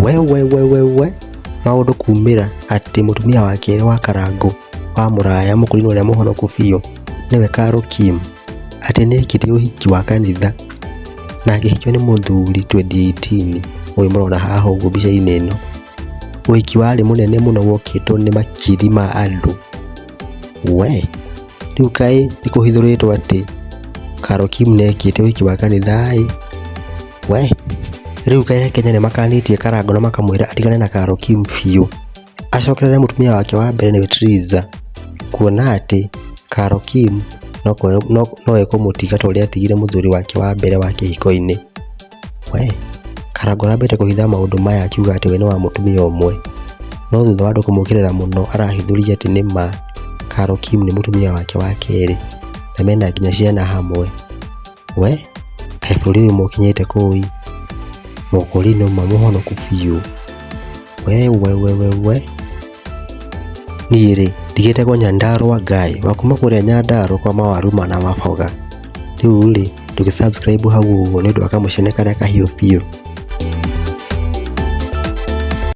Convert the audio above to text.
We we we we we maũndũ kumĩra atĩ mũtumia wa kerĩ wa Karangũ wa Mũraya mũkũrinũ ũrĩa mũhonoku biũ nĩwe Carol Kim, atĩ nĩekire ũhiki wa kanitha na akĩhikio nĩ mũthuri 2018 ũyũ mũrona haha ũguo mbica-inĩ ĩno. Ũhiki warĩ mũnene mũno wokĩtwo nĩ makiri ma andũ. We rĩu kaĩ nĩ kũhithũrĩtwo atĩ Carol Kim nĩekĩte ũhiki wa kanitha ĩ? We rĩu kaĩ Akenya nĩ makanĩtie Karangũ na makamwĩra atigane na Carol Kim biũ, acokerere mũtumia wake wa mbere nĩwe Triza, kuona atĩ Carol Kim no ekũmũtiga ta ũrĩa atigire mũthuri wake wa mbere wa kĩhiko-inĩ. We Karangũ arambĩte kũhitha maũndũ maya akiuga atĩ we nĩ wa mũtumia ũmwe, no thutha wa andũ kũmũkĩrĩra mũno arahithũria atĩ nĩ ma Carol Kim nĩ mũtumia wake wa kerĩ na mena nginya ciana hamwe. We kaĩ bũrũri ũyũ mũkinyĩte kũu ĩ, mũkũrinũ ma mũhonoku biũ. We we we we we niĩ rĩ ndigĩtagwo Nyandarua Guy wa kuma kũrĩa Nyandarua kwa mawaru na maboga. Rĩu rĩ ndũgĩ subscribe hau ũguo nĩ ũndũ wa kamũcene karĩa kahiũ biũ.